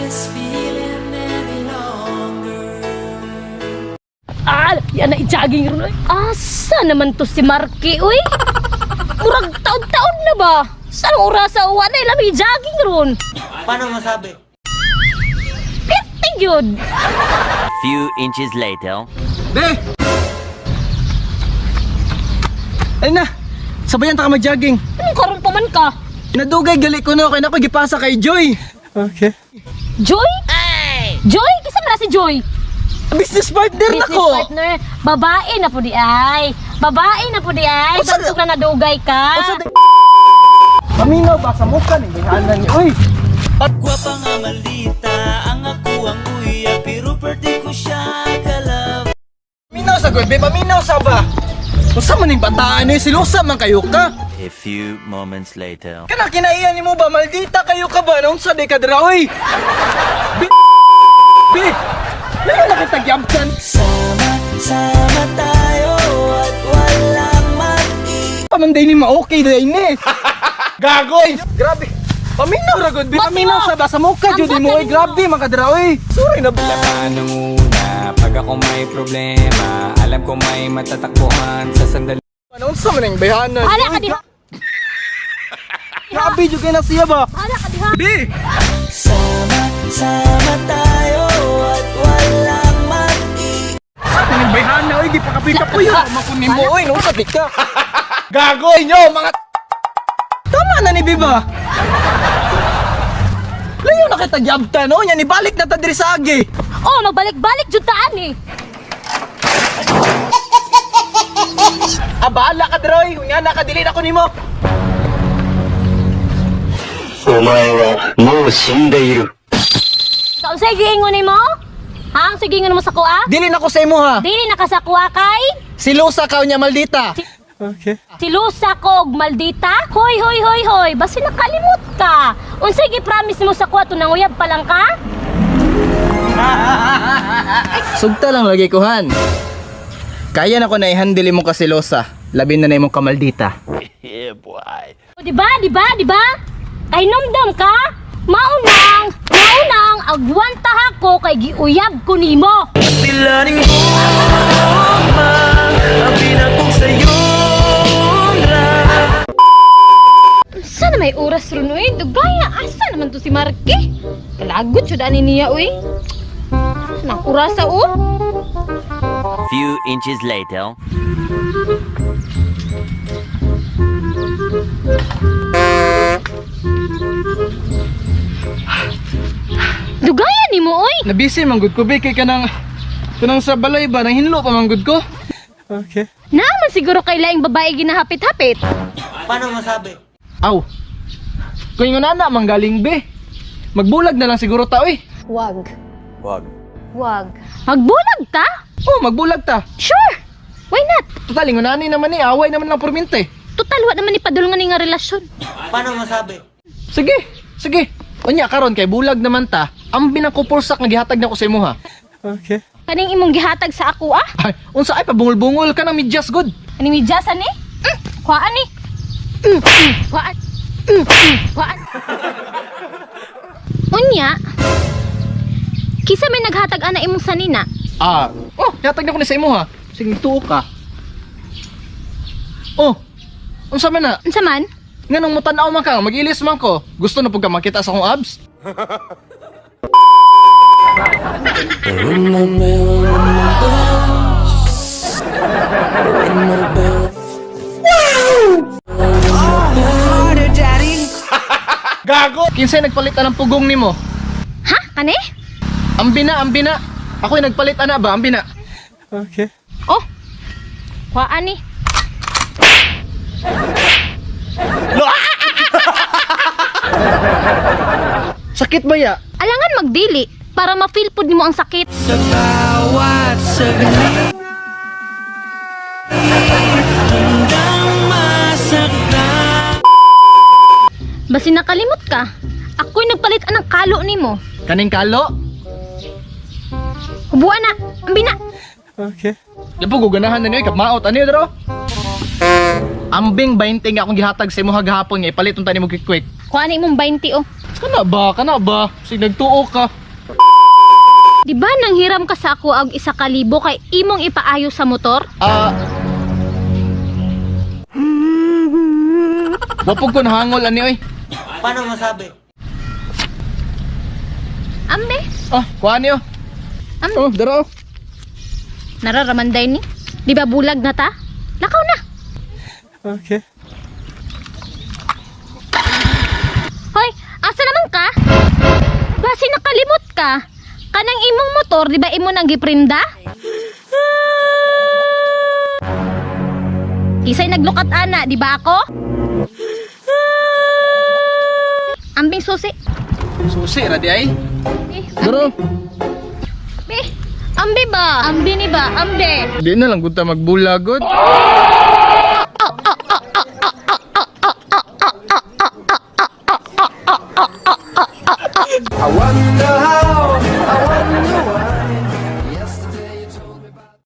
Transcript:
This feeling any longer. Ah, yan na i-jogging ron. Oy. Asa naman to si Marky, uy? Murag taon-taon na ba? Saan ang orasa uwa na ilang i-jogging ron? Paano masabi? Pwerte yun. Few inches later. Be! Ayun na! Sabayan ta ka mag-jogging. Anong karon pa man ka? Nadugay gali ko no, kay nako gipasa kay Joy. Okay. Joy? Joy? Kisa man na si Joy? Business partner na Business ko. partner. Babae na po di ay. Babae na po di ay. Unsa Bantog na nadugay ka. Unsa di- Paminaw ba sa mukha ni bayhanan niyo? Uy! Gwapa nga maldita ang ako ang uya pero pwede ko siya kalove. Paminaw sa gwe, be, paminaw sa ba? Unsa man ning bataan ni silusa man kayo ka? A few moments later. Kana kinaiyan nimo ba maldita kayo ka ba? Unsa di ka dira oy? Be! Be! Layo na kita gyabtan. Sama, sama tayo at walang mag Pamanday ni ma-okay day ni. Gagoy! Grabe. Paminaw ra gud, be. Paminaw sa ba sa mukha jud mo oy. Grabe man ka dira oy. Sorry na ba? Laban ang una. Pag ako may problema, alam ko may matatakbuhan sa sandali. Ano unsa man ning bayhanan? Bahala ka diha. Grabe jud kay na siya ba? Bahala ka diha. Be! Sama, sama tayo at walang mag Ning bayhana oy gipakapoy-kapoy makunin mo oy, no sabi ka. Gagoy nyo mga. Tama na ni Biba. Layo na kita gyabtan no, nya nibalik na ta diri sa agi. Oh, magbalik-balik jud taan eh. Abala ka droy, unya na ka dili na ko nimo. お前はもう死んでいる。 Sa unsay giingon nimo? Ha? Ang sige mo sa kuha? Dili na ko sa imo ha. Dili na ka sa kuha kay? Silusa ka unya maldita. Silusa ko og maldita? Hoy, hoy, hoy, hoy, basi nakalimot ka. Unsay gi-promise mo sa kuha tunang uyab pa lang ka? Sugta lang lagi ko han. Kaya na ko na i-handle imong kasilosa. Labi na na imong kamaldita. Yeah, boy. O, di ba? Di ba? Di ba? Kay numdum ka? Maunang, maunang agwanta ko kay giuyab ko nimo. Stilaning gugma ang pinakong sa'yo ra. Sana may oras ron uy. Dugaya asa naman to si Marky? Kalagot jud ani niya uy. Sana ang orasa oh. Few inches later. Dugaya nimo uy. Nabisi man gud ko be kay kanang sa balay ba nang hinlo pa man gud ko. Okay. Naaman siguro kay laing babae ginahapit-hapit. Paano masabi? Aw. Kung ingon na manggaling be. Magbulag na lang siguro ta oy. Wag. Wag. Wag. Magbulag ta? Oh, magbulag ta. Sure. Why not? Total ingon ani naman ni away naman lang perminte. Total wa naman ipadulngan ni nga relasyon. Paano masabi? Sige, sige. Unya karon kay bulag naman ta. Ang binakupulsak nga gihatag nako sa imo ha. Okay. Kaning imong gihatag sa ako ah. Ay, unsa ay pabungol-bungol ka ng medyas good. Kaning midyasan ni? Kuhaan ni. Kuhaan. Kuhaan. Unya, kisa may naghatag ana imong sanina. Ah, oh, gihatag nako ni sa imo ha. Sige, tuo ka. Oh, unsa man na? Unsa man? Nganong mutan-aw man ka, mag-ilis man ko. Gusto na pud ka makita sa akong abs? Gago! Kinsay nagpalit ng pugong nimo? Ha? Kani? Ambina, ambina. Ako'y nagpalit ana ba? Ambina. Oh. Kuhaan ni. Sakit ba ya? Alangan magdili para ma-feel pud nimo ang sakit. Sa bawat saglit handang masaktan. Basi nakalimot ka. Ako'y nagpalit anang kalo nimo. Kaning kalo? Hubuan na. Ambina. Di po, guganahan na niyo, kapmaot. Ano yun, dro? Ambing 20 nga akong gihatag sa imo hagahapon nga ipalit unta nimo quick. Kuhaan ni imong 20 oh. Kana ba? Kana ba? Sig nagtuo ka. Di ba nanghiram ka sa ako og 1,000 kay imong ipaayo sa motor? Ah. Wapog ko nahangol ani oy. Paano masabi? Ambe, Ah, kuha niyo. Ambe. Oh, dara oh. Nararamanday ni. Di ba bulag na ta? Lakaw na. Okay. Hoy, asa naman ka? Basi nakalimot ka. Kanang imong motor, di ba imo nang giprinda? Kisay naglukat ana, di ba ako? Ambing susi. Susi ra di ay. Eh, Dara. Be, ambi ba? Ambi ni ba? Ambi. Di na lang gud ta magbulagod. I wonder how